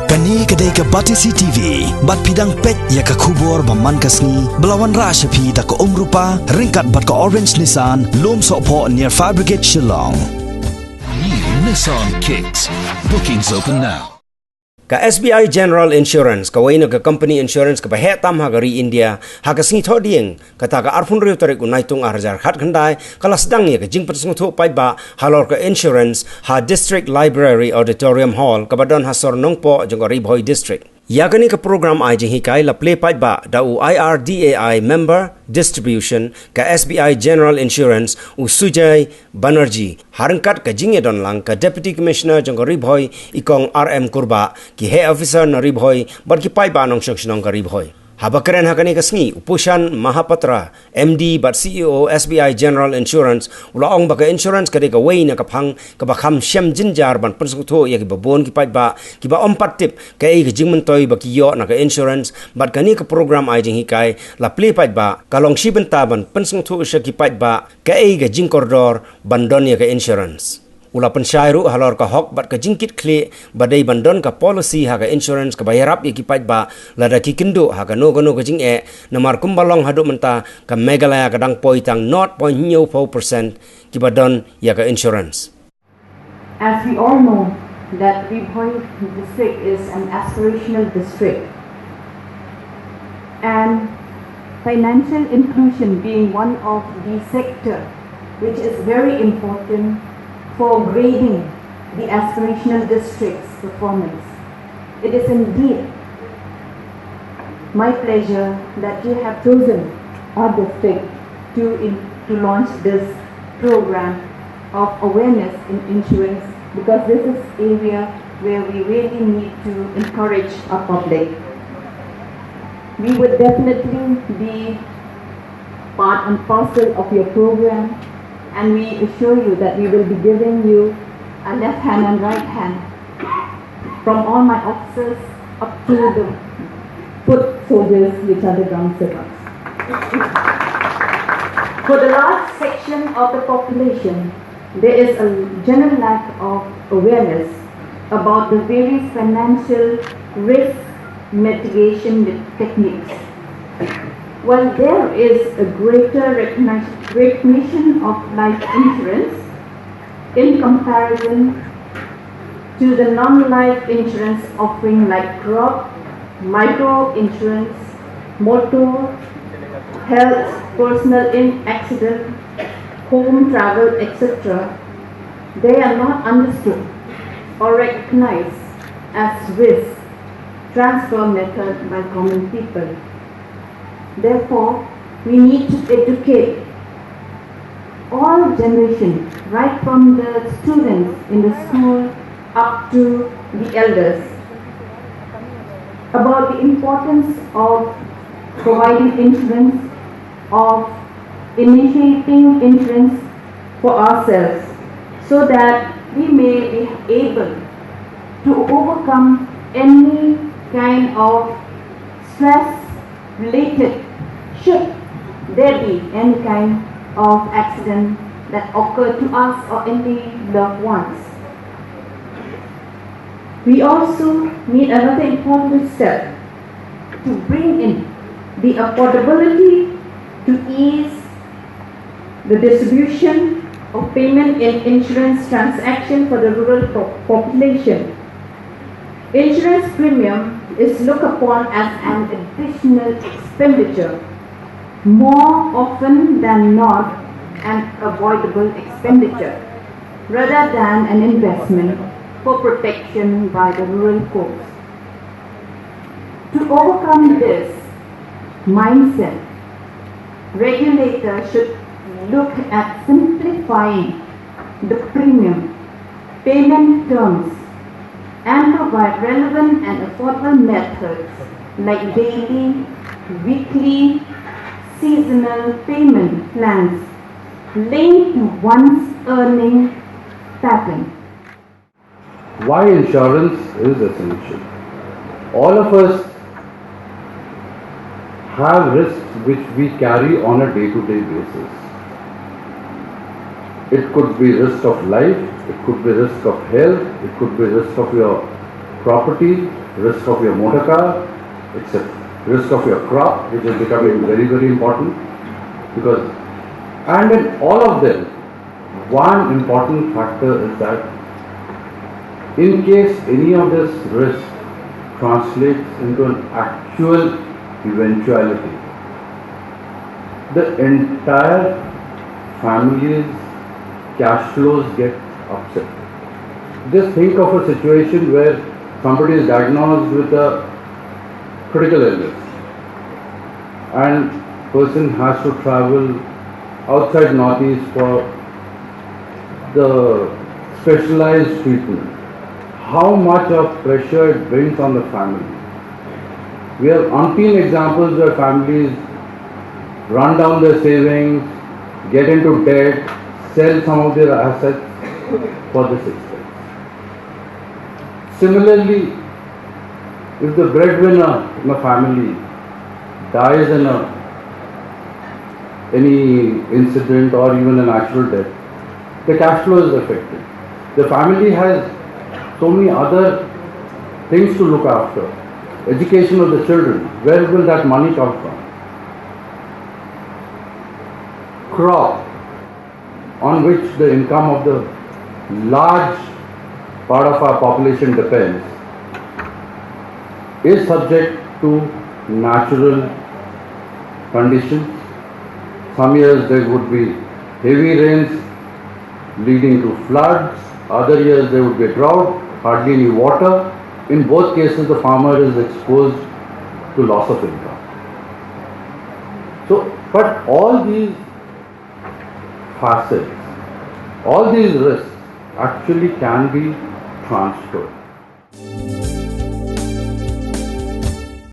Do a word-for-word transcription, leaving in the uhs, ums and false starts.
Kane ka dei ka Batesi T V, bad phi dang peit ïa ka khubor ba man ka sngi, ba la wanrah sha phi da ka Umrupa, ryngkat bad ka Orange Nissan, Lumsohphoh near Fire Brigade Shillong. New Nissan Kicks. Bookings open now. Ka S B I General Insurance, kawei na ka company insurance kaba heh tam ha ka ri India, ha ka sngi Thohdieng, kata ka arphew hynriew tarik u Naitung ar hajar khatkhyndai, ka la sdang ïa ka jingpynsngewthuh paidbah halor ka insurance ha District Library Auditorium Hall, kaba don ha sor Nongpoh jong ka Ri Bhoi District. Ïa kane ka program ai jinghikai la plie paidbah da u I R D A I member distribution ka S B I General Insurance, u Sujay Banerjee, ha ryngkat ka jingïadon lang ka Deputy Commissioner jong ka Ri Bhoi, i Kong R M Kurbah, ki heh officer na Ri Bhoi, bad ki paidbah nongshong shnong ka Ri Bhoi. Haba kren ha kane ka sngi, u Pushan Mahapatra, M D bad C E O S B I General Insurance, u la ong ba ka insurance ka dei kawei na ka phang kaba kham shem jynjar ban pynsngewthuh ïa kiba bun ki paidbah kiba ym pat tip kaei ka jingmyntoi ba ki ïoh na ka insurance, bad kane ka program ai jinghikai la plie paidbah ka long shi bynta ban pynsngewthuh sha ki paidbah kaei ka jingkordor ban don ïa ka insurance. U la pynshai ruh halor ka hok bad ka jingkitkhlieh ba dei ban don ka policy ha ka insurance kaba ïarap ïa ki paidbah lada ki kynduh ha kano kano ka jingeh, namar kumba long haduh mynta ka Meghalaya ka dang poi tang nought point hynñiewphew percent kiba don ïa ka insurance. As we all know that Ri Bhoi district is an aspirational district, and financial inclusion being one of the sector which is very important for grading the aspirational district's performance. It is indeed my pleasure that you have chosen our district to, in, to launch this program of awareness in insurance, because this is area where we really need to encourage our public. We would definitely be part and parcel of your program, and we assure you that we will be giving you a left hand and right hand from all my officers up to the foot soldiers, which are the ground servants. For the large section of the population, there is a general lack of awareness about the various financial risk mitigation techniques. While there is a greater recognition, recognition of life insurance in comparison to the non-life insurance offering like crop, micro insurance, motor, health, personal in accident, home travel, et cetera, they are not understood or recognized as risk transfer method by common people. Therefore, we need to educate all generations, right from the students in the school up to the elders, about the importance of providing insurance, of initiating insurance for ourselves, so that we may be able to overcome any kind of stress related, should there be any kind of accident that occur to us or any loved ones. We also need another important step to bring in the affordability to ease the distribution of payment in insurance transaction for the rural po-, population. Insurance premium is looked upon as an additional expenditure, more often than not an avoidable expenditure, rather than an investment for protection by the rural coast. To overcome this mindset, regulators should look at simplifying the premium payment terms and provide relevant and affordable methods like daily, weekly, seasonal payment plans linked to one's earning pattern. Why insurance is essential? All of us have risks which we carry on a day-to-day basis. It could be risk of life, it could be risk of health, it could be risk of your property, risk of your motor car, et cetera. Risk of your crop, which is becoming very, very important because, and in all of them, one important factor is that in case any of this risk translates into an actual eventuality, the entire family's cash flows get upset. Just think of a situation where somebody is diagnosed with a critical illness and person has to travel outside Northeast for the specialized treatment. How much of pressure it brings on the family. We have umpteen examples where families run down their savings, get into debt, sell some of their assets for this expense. Similarly, if the breadwinner in a family dies in a any incident or even a natural death, the cash flow is affected. The family has so many other things to look after. Education of the children, where will that money come from? Crop, on which the income of the large part of our population depends, is subject to natural conditions. Some years there would be heavy rains leading to floods, other years there would be drought, hardly any water. In both cases, the farmer is exposed to loss of income. So, but all these facets, all these risks actually can be transferred.